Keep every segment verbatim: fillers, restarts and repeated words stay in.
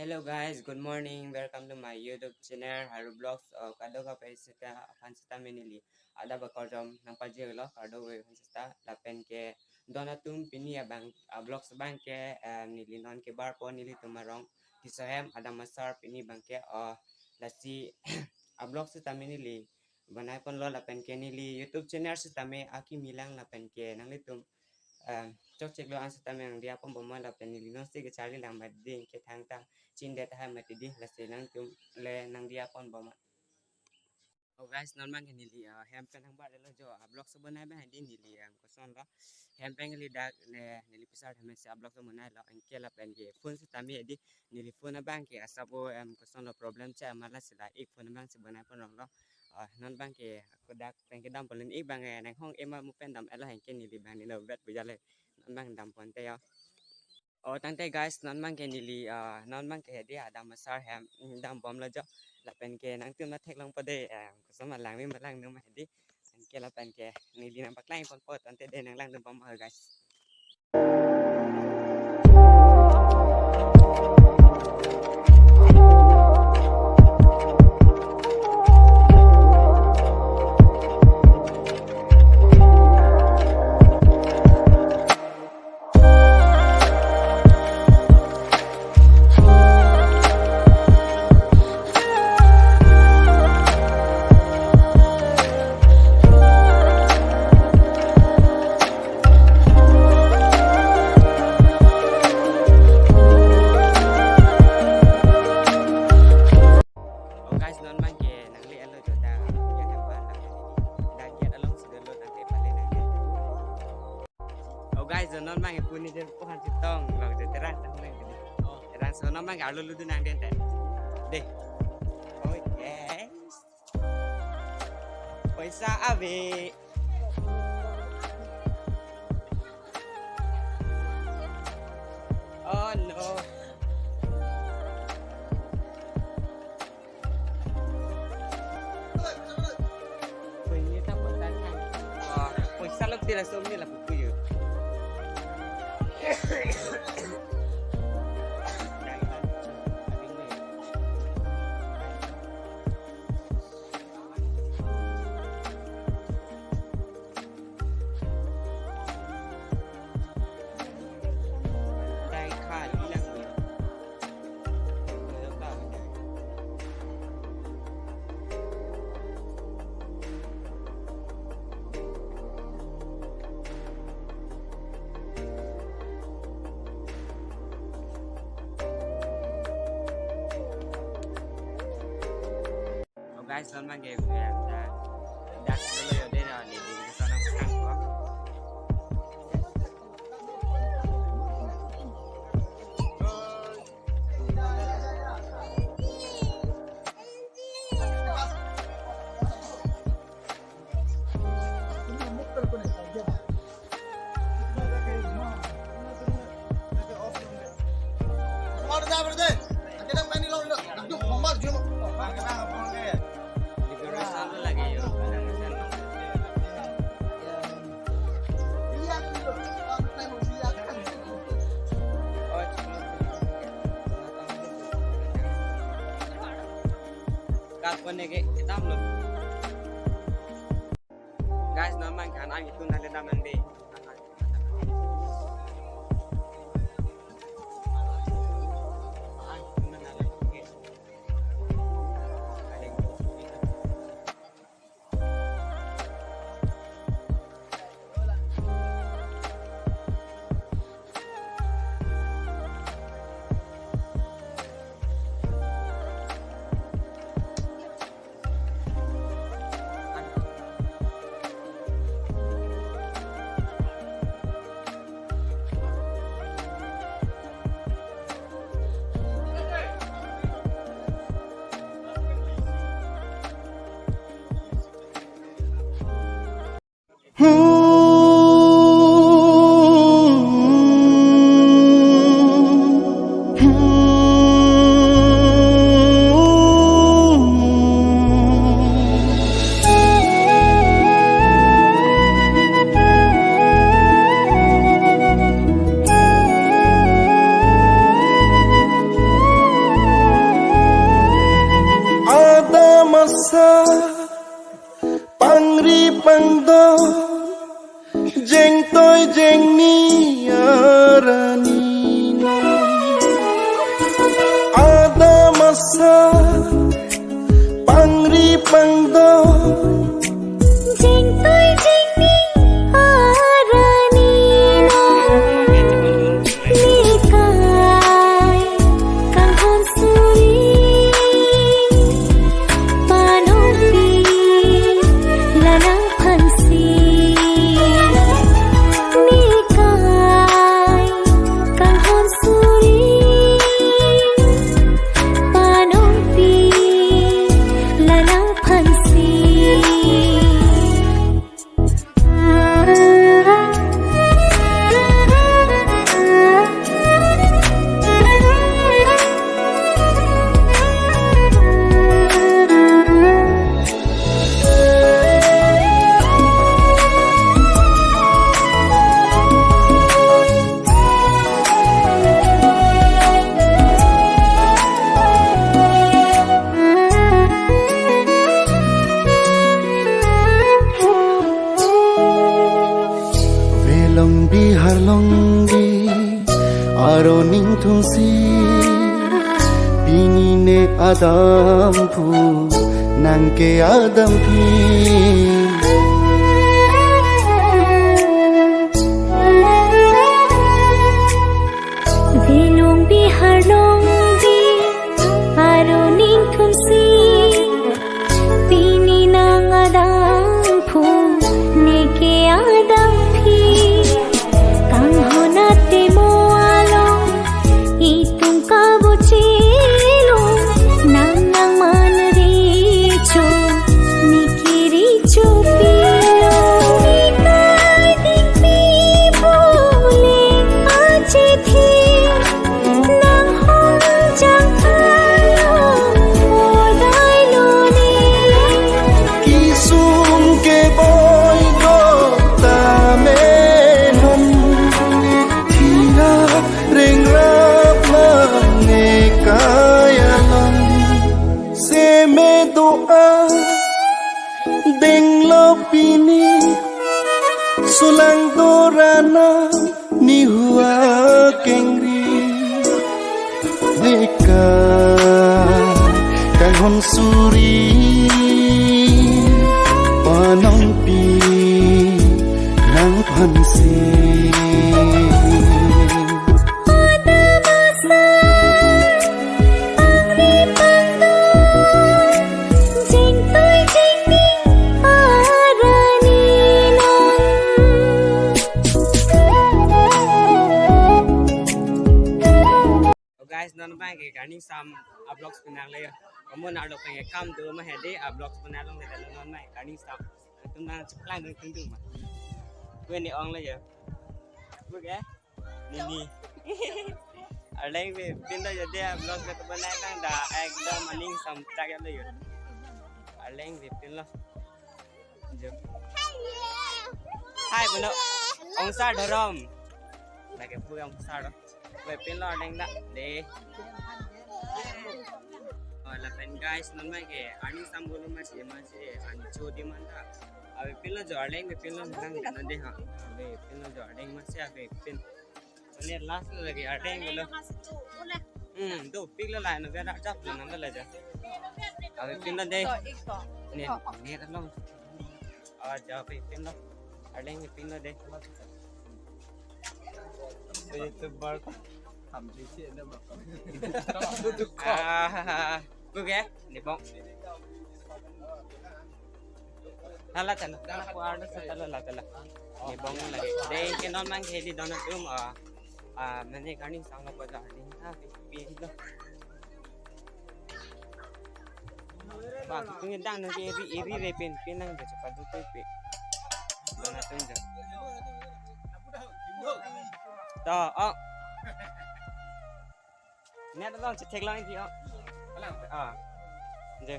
Hello guys, good morning. Welcome to my YouTube channel, Haru Vlogs. Oh, kadokave seta aphan seta neli adap akardom nangpajirlo, kadokave aphan seta. Lapen ke don atum, pini abang, ah, vlogs abang ke, eh, neli non kebarpo, nelitum arong Tisso hem, Adam Asar, pini abang ke, oh, lasi a-vlogs seta neli bonai ponlo, lapen ke neli YouTube channel sitame akimi lang, lapen ke nanglitum, em, chokcheklo an sitame nangdiya ponbom ma, lapen neli nonsi kecharli lang ma dei, anke thangta chindet tahai mati dei, lasi nangtum le nangdiya ponbom ma. Oh guys, non abang ke neli, ah, hem pen nangbarlo jo, a-vlogs bonai abang dei neli, em, kosonlo, hem pen kali dak le neli pisar hem si a-vlogs bonailo, anke lapen ke phone sitame dei, neli phone abang ke asap o, em, kosonlo, problem cha ma, lasi la-ik phone abang si bonai ponronglo. Ah, non abang ke ako dak pen kedam ponlo, ik abang, eh, nanghong ema mu pen dam-etlo, anke neli abang nino bet puja le non abang dam ponte yo. Oh, tangte guys, non abang ke neli, ah, non abang ke dei Adam Asar hem, mm, dambomlo jo. Lapen ke nangtum nangtheklongpo dei, eh, kosonma langme ma langno ma dei. Anke lapen ke neli nangpaklang ponpo, tangte dei nanglangdunbom ho guys. Oh guys, non abang ke nangle-etlo jo, dak gate hem pen, dak gate alongsi dolo, tangte pale nang. Oh guys, jo non abang ke puni je pohan chetong, bang je terang tang nang gini. Oh. Terang so non abang ke arlo ludun nang dente. Dei. Oh yes. Paisa ave. Oh no. Paisa lok tira som ni lapu puyo. Oh guys, non abang ke, eh, dak, dak dolo yo, dei, no, dei, dei, dei, sana, sana, sana. Kat pon ke kedamlo. Guys, non abang ke an-ang itum nangle dam nang dei. Pangri pangdon, jengtoi jengni arani non. Adam asa, pangri pangdon, jengtoi jengni arani non. Nekai kanghon suri, panongpi la nangphansi. Nekai kanghon suri, panongpi la nangphansi. Velong Bihar longbi aro ningthumsi, pini ne Adam phu nangke Adam phi. Velong Bihar longbi aro ningthumsi, pini nang Adam phu neke Adam phi. Kanghon atemo along itum kabuchilo, nang nangman recho, neke recho pilo. Nekai dingpi pule achithi, nanghon jangthalo modai lone. Kesung keboi do tame non, thirap ringrap lang nekai along. Seme do-a denglo pini, sulang dorana nihu akengri. Nekai kanghon suri, panongpi nangphansi. Adam asa, pangri pangdon, jengtoi jengni arani non. Oh guys, non abang ke karni sam a vlogs penang le. Kamu nak lo pengen kam tu mah hedi a vlogs penang long le non abang karni sam. Tum nang cheplang tung tung ma. Kue ne ong le ya. Kue ke? Nini. Arleng ave pin lo ya, dia vlog ke banai nang da ekdom aning samtrak ya lo ya. Arleng ave pin lo. Jo. Hai, bono. Ongsa dhorom. Lake pu ongsa do. Ave pin lo arleng da. De. Oh, lapen guys, non mai ke ani sam bolo ma si ma si ani cho di man ta. Ave pin lo jo arleng ave pin lo nang nang de ha. Ave pin lo jo arleng ma si ave pin. Mane last lo lagi arleng lo. Hmm, do pik lo la no ga da chap lo nang lo ja. Ave pin lo de. Ne, ne lo. Ah, ja ave pin lo. Arleng ave pin lo de. Ave tu bar ko. Ham ji si anda bar ko. Ah, kue ke? Ni bong. Hala talo, talo ko ardo sa talo la talo. Ni bong lagi. De ke non mang ke di don atum, ah, ah, mane karni sang lo ko ja di. Ah, pi, pi, pi, lo. Ba, kitung dang nang ke iri, iri re pin, pin nang je cepat tu pe. Don atum je. To, oh. Net along chetheklong ji, oh. Ah. Je.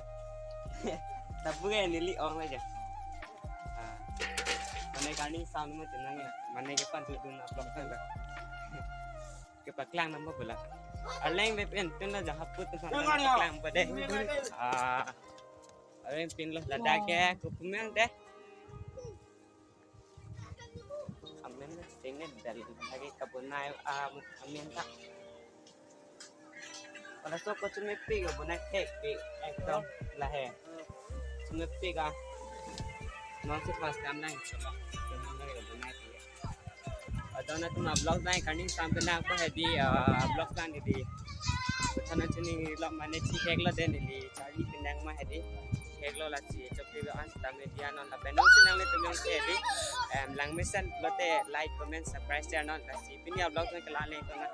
Tabu ke neli ong aja. Ah. Mane karni sound mo tenang ya. Mane ke pan tu dun upload kan ba. Kepaklang nang ba bola. Arleng ave pin, pin lo ja haput tu sana paklang ba de. Ah. Amen pinlo, ladak ke kopi amen dei. Amen sing ne bel lagi kabonai, ah, amen ta. Pada so ko chumepik bonai thekpik ekdom lahei. Chumepik a. Non si first time lang so. Chumepik lagi bonai thek. Atau na tuma vlog nai kaning sampai na ko hedi, ah, vlog lang di. Betul na chini vlog mane chihek lo dei neli charli pinang ma hedi. Hek lo lasi chopi an sita media non lapen non si nanglitum jongsi hedi. Em, langmesen lote like, comment, subscribe, share non lasi. Pini a vlog nang kelang leng to na.